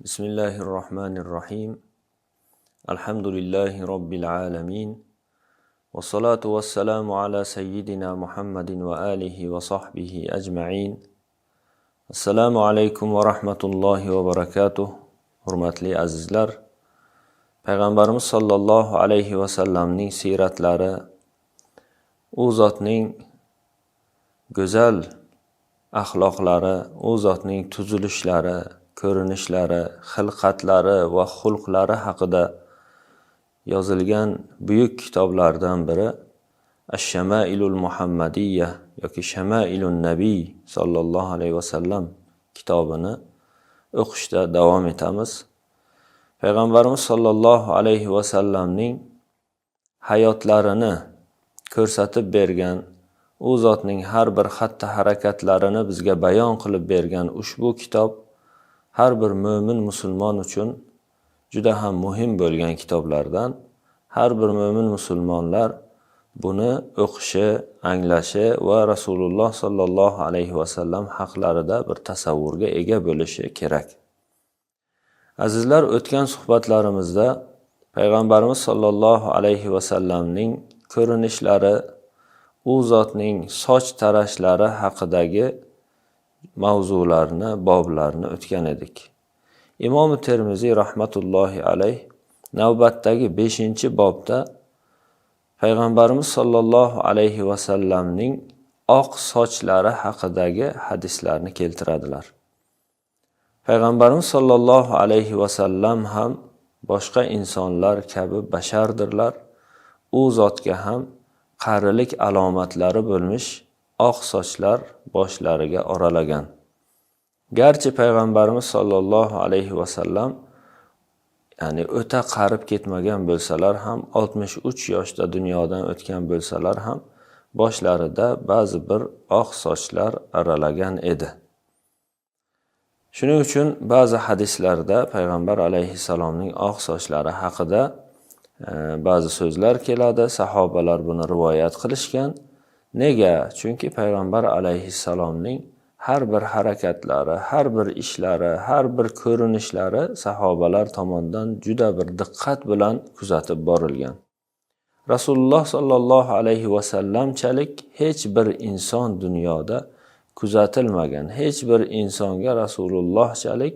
Bismillahir rohmanir rohim. Alhamdulillahi robbil alamin. Vassalatu vassalamu ala sayyidina Muhammadin va alihi va sahbihi ajma'in. Assalomu alaykum va rahmatullohi va barakatuh. Hurmatli azizlar, Payg'ambarimiz sollallohu alayhi va sallamning siyratlari, u zotning go'zal axloqlari, u zotning tuzilishlari, ko'rinishlari, xilqatlari va xulqlari haqida yozilgan buyuk kitoblardan biri Ash-Shamailul Muhammadiyya yoki Shamailun Nabiy sollallohu alayhi vasallam kitobini o'qishda davom etamiz. Payg'ambarimiz sollallohu alayhi vasallamning hayotlarini ko'rsatib bergan, u zotning har bir xatti harakatlarini bizga bayon qilib bergan ushbu kitob har bir mo'min musulmon uchun juda ham muhim bo'lgan kitoblardan. Har bir mo'min musulmonlar buni o'qishi, anglashi va Rasululloh sollallohu alayhi vasallam haqlarida bir tasavvurga ega bo'lishi kerak. Azizlar, o'tgan suhbatlarimizda Payg'ambarimiz sollallohu alayhi vasallamning ko'rinishlari, u zotning soch tarashlari haqidagi mavzularni, boblarni o'tgan edik. Imom Termiziy rahmatullohi alayh navbatdagi 5-bobda Payg'ambarimiz sollallohu alayhi vasallamning oq sochlari haqidagi hadislarni keltiradilar. Payg'ambarimiz sollallohu alayhi vasallam ham boshqa insonlar kabi bashardirlar. U zotga ham qarilik alomatlari bo'lmish oq sochlar boshlariga oralagan. Garchi Payg'ambarimiz sollallohu alayhi vasallam, ya'ni o'ta qarib ketmagan bo'lsalar ham, 63 yoshda dunyodan o'tgan bo'lsalar ham, boshlarida ba'zi bir oq sochlar aralagan edi. Shuning uchun ba'zi hadislarda Payg'ambar alayhissalomning oq sochlari haqida ba'zi so'zlar keladi. Sahobalar buni rivoyat qilishgan. Nega? Chunki Payg'ambar alayhissalomning har bir harakatlari, har bir ishlari, har bir ko'rinishlari sahobalar tomonidan juda bir diqqat bilan kuzatib borilgan. Rasululloh sollallohu alayhi vasallamchalik hech bir inson dunyoda kuzatilmagan, hech bir insonga Rasulullohchalik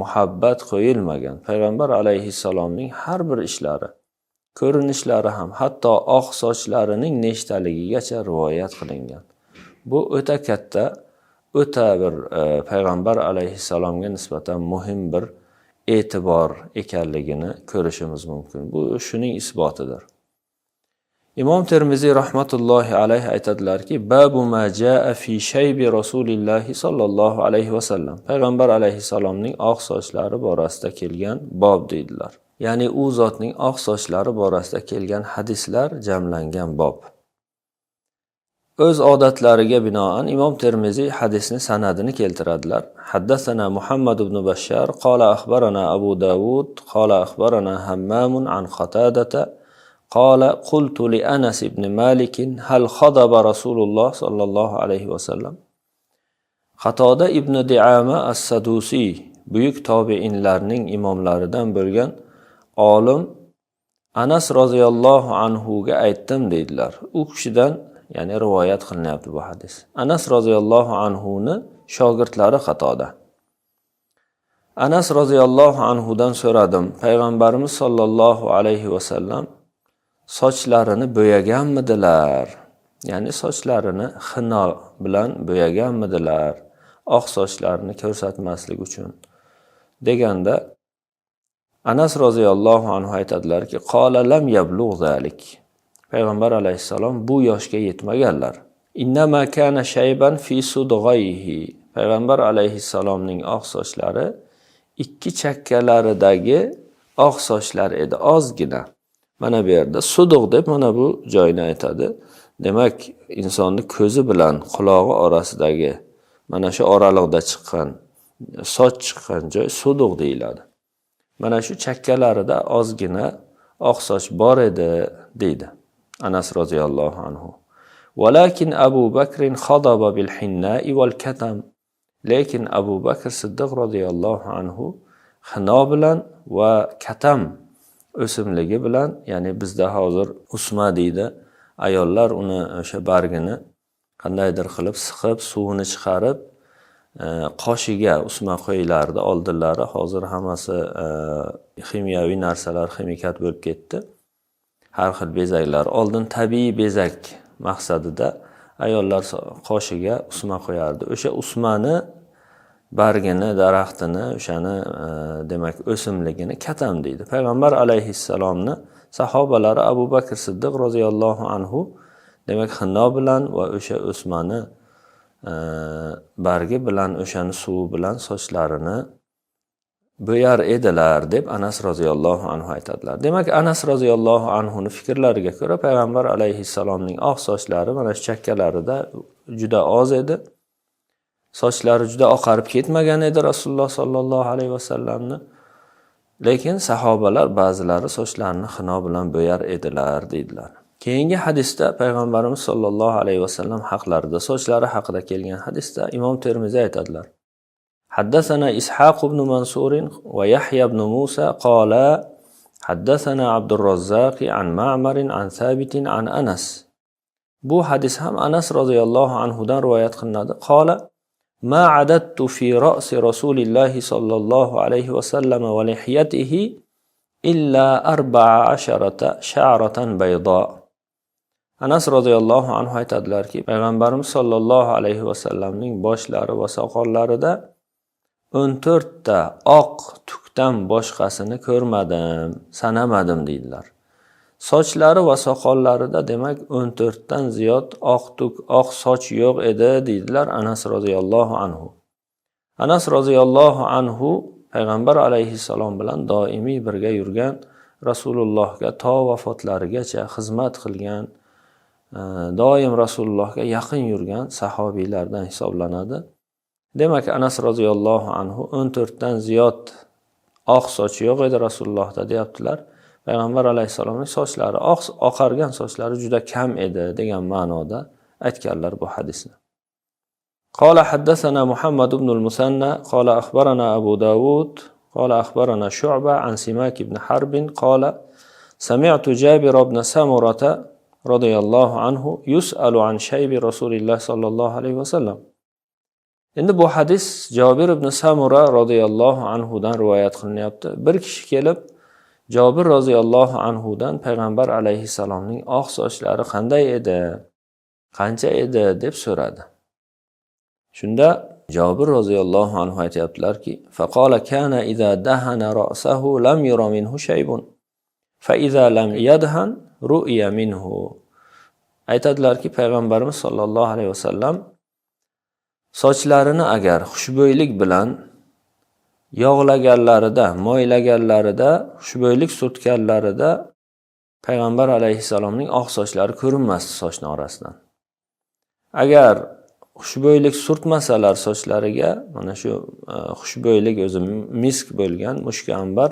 muhabbat qo'yilmagan. Payg'ambar alayhissalomning har bir ishlari, ko'rinishlari ham, hatto oq sochlarining nechtaligigacha rivoyat qilingan. Bu o'ta katta, o'ta bir Payg'ambar alayhissalomga nisbatan muhim bir e'tibor ekanligini ko'rishimiz mumkin. Bu shuning isbotidir. Imom Termiziy rahmatullohi alayhi aytadilarki: "Babu ma jaa fi shaybi Rasulillahi sallallohu alayhi vasallam." Payg'ambar alayhissalomning oq sochlari borasida kelgan bob deydilar. Ya'ni u zotning oq sochlari borasida kelgan hadislar jamlangan bob. O'z odatlariga binoan Imom Termiziy hadisni sanadini keltiradilar. Haddathana Muhammad ibn Bashar qala akhbarana Abu Davud qala akhbarana Hammamun an Qatadata qala qultu li Anas ibn Malik hal khadaba Rasululloh sallallohu alayhi vasallam. Qatoda ibn Diama as-Sadusiy, buyuk tobiinlarning imomlaridan bo'lgan olim Anas roziyallohu anhuga aytdim deydilar. U kishidan, ya'ni rivoyat qilinyapti bu hadis. Anas roziyallohu anhuni shogirdlari Qatoda. Anas roziyallohu anhudan so'radim: Payg'ambarimiz sollallohu alayhi vasallam sochlarini bo'yaganmidilar? Ya'ni sochlarini xino bilan bo'yaganmidilar? Oq sochlarini ko'rsatmaslik uchun deganda, Anas roziyallohu anhu aytadilarki: "Qola lam yablugh zalik." Payg'ambar alayhissalom bu yoshga yetmaganlar. Innama kana shayban fi sudghayhi. Payg'ambar alayhissalomning oq sochlari ikki chakkalaridagi oq sochlar edi, ozgina. Mana bu yerda suduq deb mana bu joyni aytadi. Demak, insonni ko'zi bilan qulog'i orasidagi mana shu oraliqda chiqqan soch chiqqan joy suduq deyiladi. Mana shu chakkalarida ozgina oq soch bor edi deydi Anas roziyallohu anhu. Valakin Abu Bakrin khadaba bil hinna'i wal katam. Lekin Abu Bakr Siddiq roziyallohu anhu Xino bilan va katam o'simligi bilan, ya'ni bizda hozir usma deydi, ayollar uni o'sha bargini qandaydir qilib siqib, suvini chiqarib, qoshiga usma qo'yilardi oldinlari. Hozir hammasi ximiyaviy narsalar, ximikat bo'lib ketdi. Har xil bezaklar. Oldin tabiiy bezak maqsadida ayollar qoshiga usma qo'yardi. O'sha usmani bargini, daraxtini, o'shani demak o'simligini katam deydi. Payg'ambar alayhissalomni sahobalari Abu Bakr Siddiq roziyallohu anhu demak xinno bilan va o'sha o'smani bargi bilan, o'shani suvi bilan sochlarini bo'yar edilar deb Anas roziyallohu anhu aytadilar. Demak, Anas roziyallohu anhuni fikrlariga ko'ra payg'ambar alayhissalomning oq sochlari mana shu chakkalarida juda oz edi. Sochlari juda oqarib ketmagan edi Rasululloh sollallohu alayhi vasallamni. Lekin sahobalar ba'zilari sochlarini xino bilan bo'yar edilar deydilar. Keyingi hadisda payg'ambarimiz sollallohu alayhi vasallam haqlarida, sochlari haqida kelgan hadisda Imom Termiziy aytadilar: حدثنا إسحاق بن منصور ويحيى بن موسى قال حدثنا عبد الرزاق عن معمر عن ثابت عن أنس. Bu hadis ham Anas roziyallohu anhudan rivoyat qilinadi. قال ما عددت في رأس رسول الله صلى الله عليه وسلم ولحيته إلا 14 شعرة بيضاء. Anas roziyallohu anhu aytadilarki, payg'ambarimiz sollallohu alayhi vasallamning boshlari va soqollarida 14 ta oq tukdan boshqasini ko'rmadim, sanamadim deydilar. Sochlari va soqollarida demak 14 dan ziyod oq tuk, oq soch yo'q edi deydilar Anas roziyallohu anhu. Anas roziyallohu anhu payg'ambar alayhissalom bilan doimiy birga yurgan, Rasulullohga to vafotlarigacha xizmat qilgan, doim Rasulullohga yaqin yurgan sahobiylardan hisoblanadi. Demak, Anas roziyallohu anhu 14 dan ziyod oq soch yo'q edi Rasulullohda deyaptilar. Payg'ambar alayhissalomning sochlari oq, oqargan sochlari juda kam edi degan ma'noda aytganlar bu hadisni. قال حدثنا محمد بن المثنى قال أخبرنا أبو داود قال أخبرنا شعبة عن سماك بن حرب قال سمعت جابر بن سمرة رضي الله عنه يسأل عن شيب رسول الله صلى الله عليه وسلم. Endi bu hadis Jobir ibn Samura roziyallohu anhudan rivoyat qilinyapti. Bir kishi kelib Jobir roziyallohu anhudan payg'ambar alayhissalomning oq sochlari qanday edi, qancha edi deb so'radi. Shunda Jobir roziyallohu anhu aytyaptilarki: "Faqala kana iza dahana ra'sahu lam yura minhu shaybun. Fa iza lam yadhan ru'ya minhu." Aytadilarki, payg'ambarimiz sollallohu alayhi vasallam sochlarini agar xushbo'ylik bilan yog'laganlarida, moylaganlarida, xushbo'ylik surtganlarida payg'ambar alayhissalomning oq sochlari ko'rinmasdi sochni orasidan. Agar xushbo'ylik surtmasalar sochlariga, mana shu xushbo'ylik o'zi misk bo'lgan, mushku ambar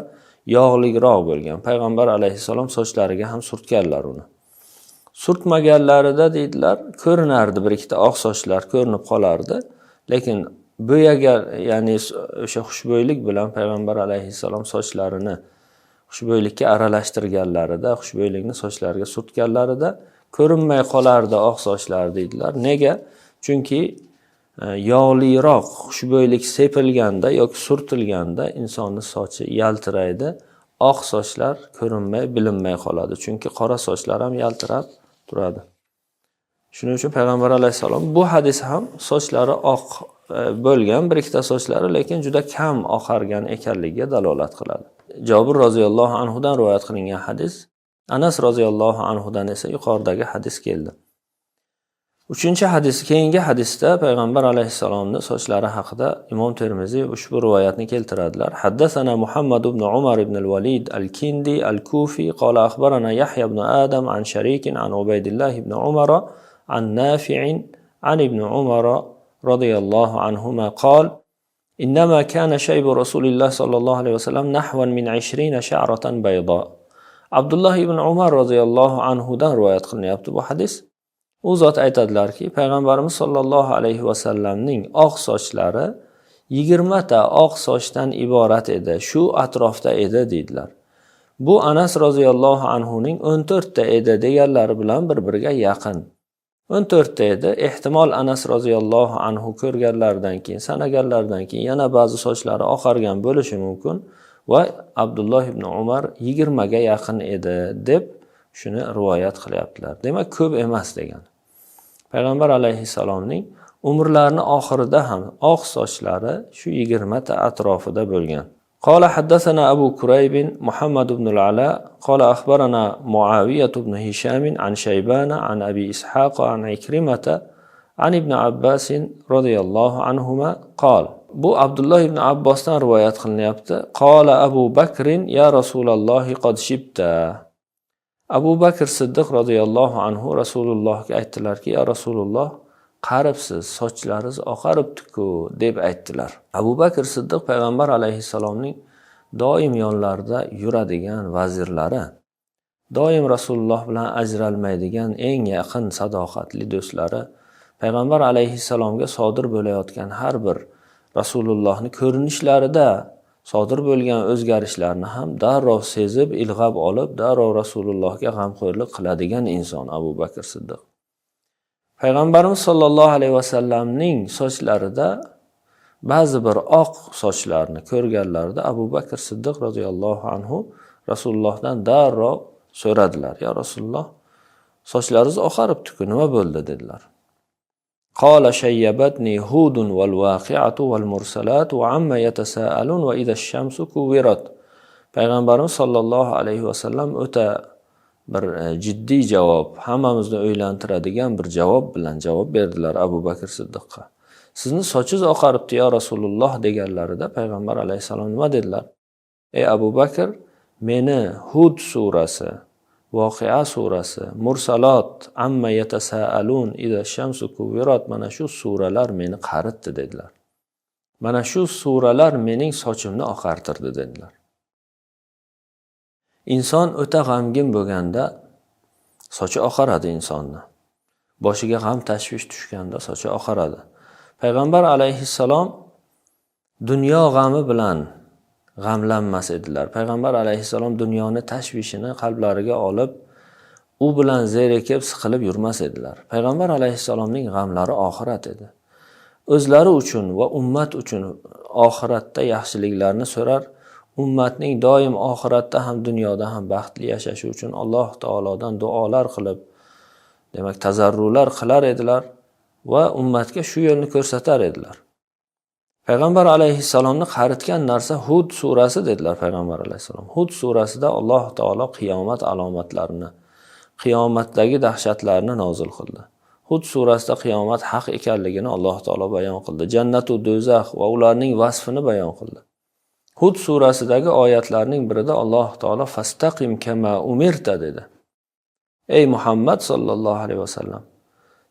yog'liroq bo'lgan. Payg'ambar alayhissalom sochlariga ham surtganlar uni. Surtmaganlarida deydilar, ko'rinardi, bir ikkita oq sochlar ko'rinib qolardi. Lekin bo'yagan, ya'ni o'sha xushbo'ylik bilan payg'ambar alayhissalom sochlarini xushbo'ylikka aralashtirganlarida, xushbo'ylikni sochlariga surtganlarida ko'rinmay qolardi oq sochlar deydilar. Nega? Chunki yog'liroq xushbo'ylik sepilganda yoki surtilganda insonni sochi yaltiraydi, oq sochlar ko'rinmay, bilinmay qoladi. Chunki qora sochlar ham yaltirab turadi. Shuning uchun payg'ambar alayhissalom, bu hadis ham sochlari oq bo'lgan, bir ikkita sochlari, lekin juda kam oqargan ekanligiga dalolat qiladi. Jobir roziyallohu anhudan rivoyat qilingan hadis, Anas roziyallohu anhudan esa yuqoridagi hadis keldi. Uchinchi hadis, keyingi hadisda payg'ambar alayhissalomni sochlari haqida Imom Termiziy ushbu rivoyatni keltiradilar. Haddathana Muhammad ibn Umar ibn al-Walid al-Kindi al-Kufi qala akhbarana Yahya ibn Adam an Sharik an Ubaydillah ibn Umar an Nafi' an ibn Umar radiyallohu anhuma qala إنما كان شيب رسول الله صلى الله عليه وسلم نحوا من 20 شعرة بيضاء. Abdulloh ibn Umar roziyallohu anhudan rivoyat qilinyapti bu hadis. U zot aytadilarki, payg'ambarimiz sollallohu alayhi vasallamning oq sochlari 20 ta oq sochdan iborat edi, shu atrofda edi deydilar. Bu Anas roziyallohu anhuning 14 ta edi deganlari bilan bir-biriga yaqin. 14 ta edi. Ehtimol Anas roziyallohu anhu ko'rganlaridan keyin, sanaganlaridan keyin yana ba'zi sochlari oqargan bo'lishi mumkin va Abdulloh ibn Umar 20 ga yaqin edi deb shuni rivoyat qilyaptilar. Demak, ko'p emas degan. Payg'ambar alayhissalomning umrlarini oxirida ham oq sochlari shu 20 ta atrofida bo'lgan. قال حدثنا أبو كريب محمد بن العلاء قال أخبرنا معاوية بن هشام عن شيبان عن أبي إسحاق عن عكرمة عن ابن عباس رضي الله عنهما قال. Bu Abdulloh ibn Abbosdan rivoyat qilinyapti. قال أبو بكر يا رسول الله قد شبت. Abu Bakr Siddiq roziyallohu anhu Rasulullohga aytdilarki, ya Rasululloh, qaribsiz, sochlaringiz oqaribdi-ku deb aytdilar. Abu Bakr Siddiq payg'ambar alayhissalomning doim yonlarida yuradigan vazirlari, doim Rasululloh bilan ajralmaydigan eng yaqin sadoqatli do'stlari, payg'ambar alayhissalomga sodir bo'layotgan har bir Rasulullohni ko'rinishlarida sodir bo'lgan o'zgarishlarni ham darrov sezib, ilg'ab olib, darrov Rasulullohga g'amxo'rlik qiladigan inson Abu Bakr Siddiq. Payg'ambarimiz sollallohu alayhi vasallamning sochlarida ba'zi bir oq sochlarni ko'rganlarida Abu Bakr Siddiq roziyallohu anhu Rasulullohdan darrov so'radilar. Ya Rasululloh, sochlaringiz oqaribdi-ku, nima bo'ldi dedilar. قال شيبتني هود والواقعة والمرسلات وعما يتساءلون وإذا الشمس كورت. Payg'ambarimiz sollallohu alayhi vasallam o'ta bir jiddiy javob, hammamizni o'ylantiradigan bir javob bilan javob berdilar Abu Bakr Siddiqqa. Sizni sochingiz oqaribdi ya Rasululloh deganlarida payg'ambar alayhissalom nima dedilar? Ey Abu Bakr, meni Hud surasi, Voqea surasi, Mursalot, Amma yatasaalun, Iza shamsu kuvirat, mana shu suralar meni qaritdi dedilar. Mana shu suralar mening sochimni oqartirdi dedilar. Inson o'ta g'amgin bo'lganda sochi oqaradi insonni. Boshiga g'am tashvish tushganda sochi oqaradi. Payg'ambar alayhissalom dunyo g'ami bilan g'amlanmas edilar. Payg'ambar alayhissalom dunyoni tashvishini qalblariga olib, u bilan zerikib, siqilib yurmas edilar. Payg'ambar alayhissalomning g'amlari oxirat edi. O'zlari uchun va ummat uchun oxiratda yaxshiliklarni so'rar, ummatning doim oxiratda ham dunyoda ham baxtli yashashi uchun Alloh taolodan duolar qilib, demak tazarrular qilar edilar va ummatga shu yo'lni ko'rsatar edilar. Payg'ambar alayhissalomni qaritgan narsa Hud surasi dedilar payg'ambar alayhissalom. Hud surasida Alloh taolo qiyomat alomatlarini, qiyomatdagi dahshatlarni nozil qildi. Hud surasida qiyomat haq ekanligini Alloh taolo bayon qildi. Jannatu do'zax va ularning vasfini bayon qildi. Hud surasidagi oyatlarning birida Alloh taolo fastaqim kama umirta dedi. Ey Muhammad sallallohu alayhi vasallam,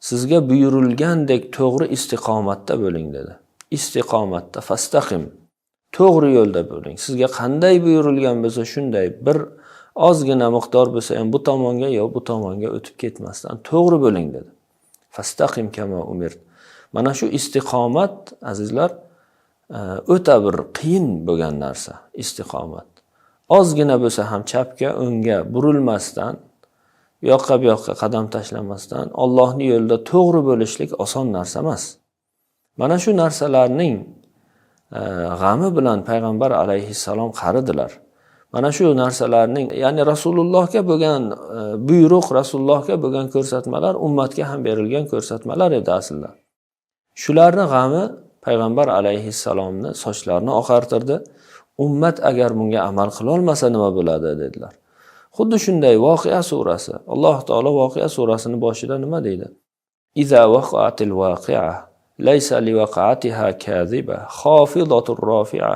sizga buyurilgandek to'g'ri istiqomatda bo'ling dedi. Istiqomatda fastaqim, to'g'ri yo'lda bo'ling. Sizga qanday buyurilgan bo'lsa shunday, bir ozgina miqdor bo'lsa ham bu tomonga yo bu tomonga o'tib ketmasdan to'g'ri bo'ling dedi. Fastaqim kama umirt. Mana shu istiqomat azizlar o'ta bir qiyin bo'lgan narsa istiqomat. Ozgina bo'lsa ham chapga, o'ngga burilmasdan, u yoqqa bu yoqqa qadam tashlamasdan Allohning yo'lida to'g'ri bo'lishlik oson narsa emas. Mana shu narsalarning g'ami bilan payg'ambar alayhissalom qaridilar. Mana shu narsalarning, ya'ni Rasulullohga bo'lgan buyruq, Rasulullohga bo'lgan ko'rsatmalar ummatga ham berilgan ko'rsatmalar edi aslida. Shularni g'ami payg'ambar alayhissalomni sochlarini oqartirdi. Ummat agar bunga amal qila olmasa nima bo'ladi dedilar. Xuddi shunday Voqea surasi. Alloh taolo Voqea surasini boshida nima deydi? Iza waqa'atil waqi'a laysa liwaqa'atiha kaziba xofidatur rofi'a.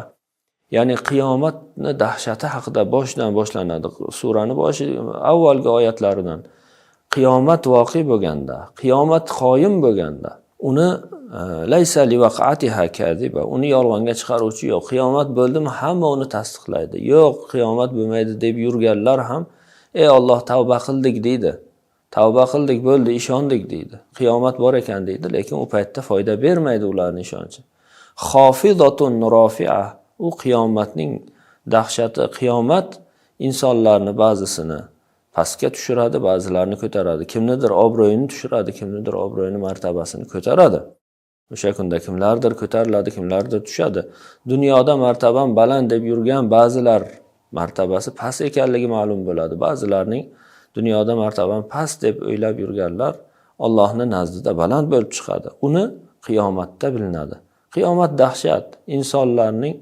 Ya'ni qiyomatni dahshati haqida boshidan boshlanadi. Surani boshi avvalgi oyatlaridan qiyomat voqe bo'lganda, qiyomat qoyim bo'lganda, uni laysa liwaqa'atiha kaziba, uni yolg'onga chiqaruvchi yo'q. Qiyomat bo'ldimi, hamma uni tasdiqlaydi. Yo'q, qiyomat bo'lmaydi deb yurganlar ham ey Alloh, tavba qildik deydi. Tavba qildik, bo'ldi, ishondik deydi. Qiyomat bor ekan deydi, lekin u paytda foyda bermaydi ularning ishonchi. Xofidatun rofi'a, u qiyomatning dahshati, qiyomat insonlarni ba'zisini pastga tushiradi, ba'zilarini ko'taradi. Kimnidir obro'yini tushiradi, kimnidir obro'yini, martabasini ko'taradi. O'sha kunda kimlardir ko'tariladi, kimlardir tushadi. Dunyoda martabam baland deb yurgan ba'zilar martabasi past ekanligi ma'lum bo'ladi. Ba'zilarning dunyoda martabam past deb o'ylab yurganlar Allohning nazdida baland bo'lib chiqadi. Uni qiyomatda bilinadi. Qiyomat dahshat, insonlarning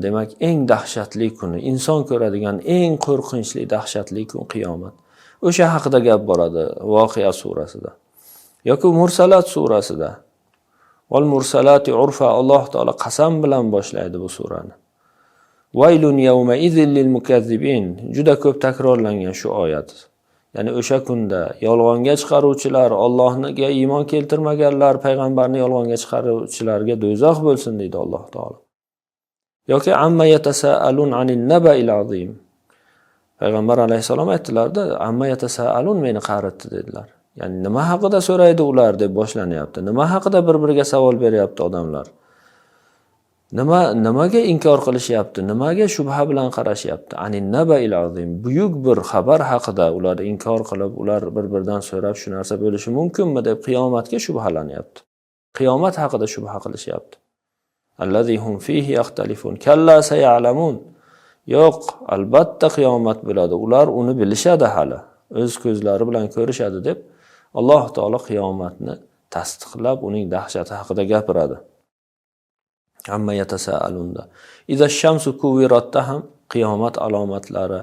demak eng dahshatli kuni, inson ko'radigan eng qo'rqinchli, dahshatli kun qiyomat. O'sha haqida gap boradi Voqea surasida yoki Mursalat surasida. Val mursalati urfa, Alloh taolo qasam bilan boshlaydi bu surani. Vaylun yawma izin lil mukazzibin, juda ko'p takrorlangan shu oyat. Ya'ni o'sha kunda yolg'onga chiqaruvchilar, Allohga iymon keltirmaganlar, payg'ambarni yolg'onga chiqaruvchilarga do'zax bo'lsin deydi Alloh taolo. Yoki amma yatasaalun anin naba'il azim. Payg'ambar alayhissalom aytdilarda, amma yatasaalun, meni qaritdi dedilar. Ya'ni nima haqida so'raydi ular deb boshlanyapti. Nima haqida bir-biriga savol beryapti odamlar? Nimaga inkor qilishyapti? Nimaga shubha bilan qarashyapti? Anin naba'il azim. Buyuk bir xabar haqida ular inkor qilib, ular bir-biridan so'rab shu narsa bo'lishi mumkinmi deb qiyomatga shubhalanyapti. Qiyomat haqida shubha qilishyapti. Allazi hum fihi yaxtalifun. Kalla sayalamun. Yo'q, albatta qiyomat bo'ladi. Ular uni bilishadi hali. O'z ko'zlari bilan ko'rishadi deb Alloh taolo qiyomatni tasdiqlab, uning dahshati haqida gapiradi. Amma yatasaalunda. Iza shamsu kuviratda ham qiyomat alomatlari,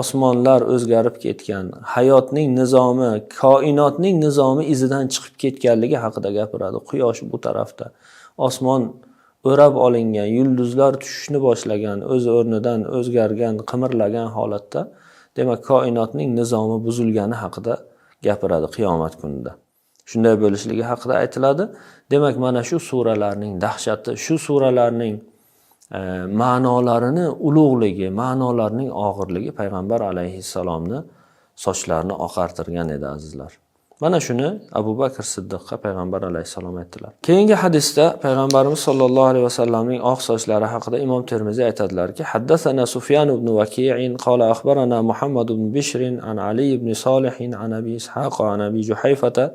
osmonlar o'zgarib ketgan, hayotning nizomi, koinotning nizomi izidan chiqib ketganligi haqida gapiradi. Quyosh bu tarafda, osmon o'rab olingan, yulduzlar tushishni boshlagan, o'z o'rnidan o'zgargan, qimirlagan holatda, demak koinotning nizomi buzilgani haqida gapiradi qiyomat kunida. Shunday bo'lishligi haqida aytiladi. Demak, mana shu suralarning dahshati, shu suralarning ma'nolarini ulug'ligi, ma'nolarining og'irligi payg'ambar alayhissalomni sochlarini oqartirgan edi azizlar. Mana shuni Abu Bakr Siddiqqa payg'ambar alayhissalom aytdilar. Keyingi hadisda payg'ambarimiz sollallohu alayhi vasallamning oq sochlari haqida Imom Termiziy aytadilarki: "Haddathana Sufyan ibn Vaki'in qala akhbarana Muhammad ibn Bishr an Ali ibn Salih an Abi Ishaq an Abi Juhayfata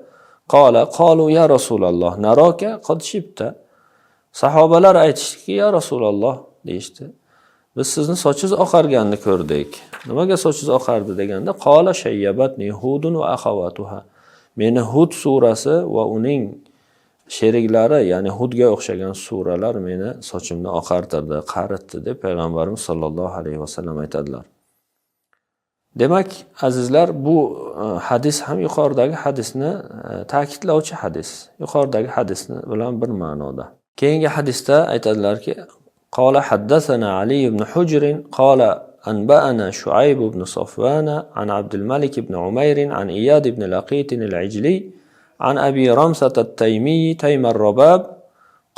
qala qalu ya Rasululloh naraka qad shibta." Sahobalar aytishdiki, ya Rasululloh deyishdi. Biz sizni sochingiz oqarganini ko'rdik. Nimaga sochingiz oqardi deganda, qala shayyabatni Hudun va akhawatuha. Meni Hud surasi va uning sheriklari, ya'ni Hudga o'xshagan suralar meni sochimni oqartirdi, qaritdi deb payg'ambarimiz sollallohu alayhi vasallam aytadilar. Demak, azizlar, bu hadis ham yuqoridagi hadisni ta'kidlovchi hadis. Yuqoridagi hadisni bilan bir ma'noda. Keyingi hadisda aytadilarki, qala haddathana Ali ibn Hujr qala أنبأنا شعيب بن صفوان عن عبد الملك بن عمير عن إياد بن لقيت العجلي عن أبي رمثة التيمي تيم الرباب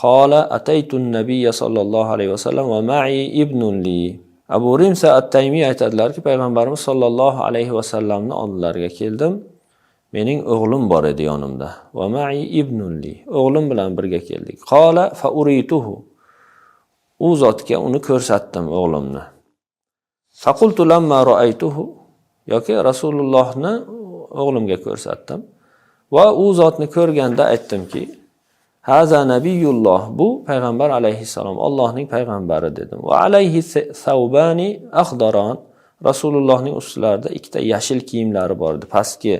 قال أتيت النبي صلى الله عليه وسلم ومعي ابن لي. Abu Rimsa at-Taymiy aytadilarki, payg'ambarimiz sollallohu alayhi vasallamni oldilariga keldim. Mening o'g'lim bor edi yonimda. Va ma'i ibnun li. O'g'lim bilan birga keldik. Qala fa urituhu. U zotga uni ko'rsatdim o'g'limni. Faqultu lamma ra'aytuhu, yoki Rasulullohni o'g'limga ko'rsatdim. Va u zotni ko'rganda aytdimki, haza nabiyulloh, bu payg'ambar alayhissalom, Allohning payg'ambari dedim. Va alayhi thawbani akhdaran, Rasulullohning ustlarida ikkita yashil kiyimlari bor edi. Pastki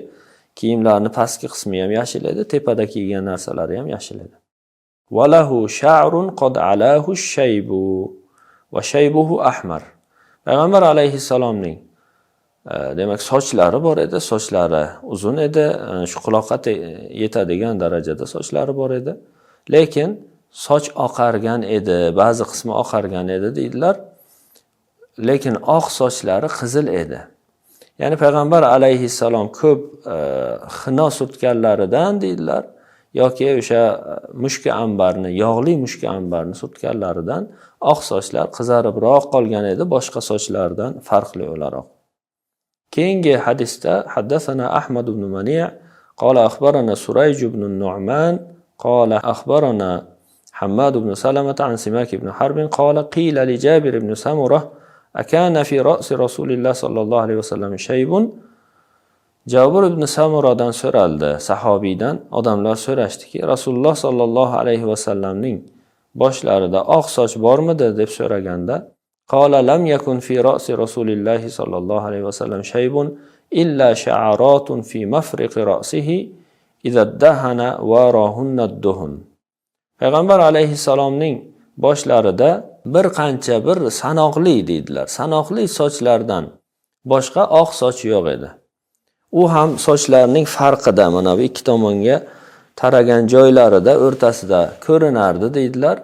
kiyimlarni pastki qismi ham yashil edi, tepada kiygan narsalari ham yashil edi. Va lahu sha'run qad alahu shaybu va shaybuhu ahmar. Payg'ambar alayhissalomning demak sochlari bor edi, sochlari uzun edi, shu quloqqa yetadigan darajada sochlari bor edi. Lekin soch oqargan edi, ba'zi qismi oqargan edi deydilar. Lekin oq sochlari qizil edi. Ya'ni payg'ambar alayhissalom ko'p xino surtganlaridan deydilar, yoki o'sha mushki ambarni, yog'li mushki ambarni surtganlaridan oq sochlar qizaribroq qolgan edi, boshqa sochlardan farqli o'laroq. Keyingi hadisda haddathana Ahmad ibn Mani' qala akhbarana Surayj ibn Nu'man qala akhbarana Hammad ibn Salamata an Simak ibn Harb qala qila li Jabir ibn Samura akana fi ra'si Rasulillah sallallohu alayhi vasallam shaybun. Jabir ibn Samuradan so'raldi, sahobiydan odamlar so'rashdiki, Rasululloh sallallohu alayhi vasallamning boshlarida oq soch bormidi deb so'raganda, qala lam yakun fi ra'si Rasulillahi sallallohu alayhi vasallam shaybun illa sha'aratun fi mafriqi ra'sihi idza dahana warahunna ad-duhun. Payg'ambar alayhissalomning boshlarida bir qancha bir sanoqli deydilar, sanoqli sochlardan boshqa oq soch yo'q edi. U ham sochlarning farqida, mana bu ikki tomonga taragan joylarida, o'rtasida ko'rinardi deydilar.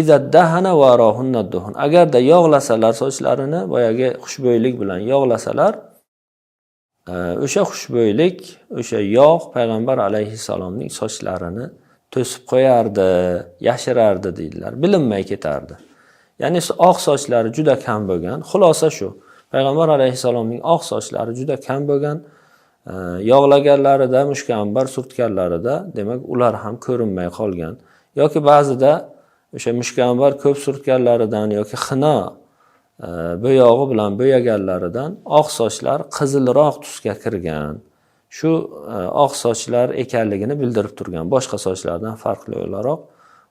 Iza dahana warahunna duhun. Agarda yog'lasalar sochlarini, boyagi xushbo'ylik bilan yog'lasalar, o'sha xushbo'ylik, o'sha yog' payg'ambar alayhissalomning sochlarini to'sib qo'yardi, yashirardi deydilar. Bilinmay ketardi. Ya'ni oq sochlari juda kam bo'lgan. Xulosa shu. Payg'ambar alayhissalomning oq sochlari juda kam bo'lgan. Yog'laganlarida, mushkanbar surtganlarida, demak, ular ham ko'rinmay qolgan. Yoki ba'zida o'sha mushkanbar ko'p surtganlaridan yoki xina bo'yog'i bilan bo'yaganlaridan oq sochlar qizilroq tusga kirgan. Shu oq sochlar ekanligini bildirib turgan, boshqa sochlardan farqli o'laroq.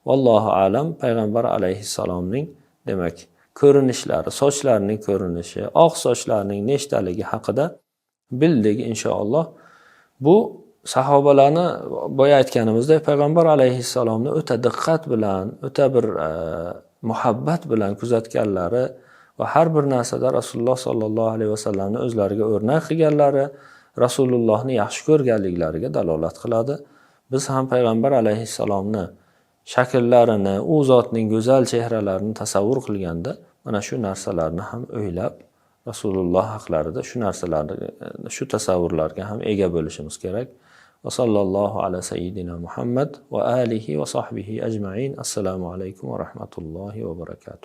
Vallohu alam, payg'ambar alayhissalomning demak ko'rinishlari, sochlarining ko'rinishi, oq sochlarning nechtaligi haqida bildik inshaalloh. Bu sahobalarni boya aytganimizdek payg'ambar alayhissalomni o'ta diqqat bilan, o'ta bir muhabbat bilan kuzatganlari va har bir narsada Rasululloh sollallohu alayhi vasallamni o'zlariga o'rnak qilganlari, Rasulullohni yaxshi ko'rganliklariga dalolat qiladi. Biz ham payg'ambar alayhissalomni shakllarini, u zotning go'zal chehralarini tasavvur qilganda mana shu narsalarni ham o'ylab, Rasululloh haqlarida shu narsalarni, shu tasavvurlarga ham ega bo'lishimiz kerak. Va sallallohu ala sayyidina Muhammad va alihi va sahbihi ajmain. Assalomu alaykum va rahmatullohi va barakatuh.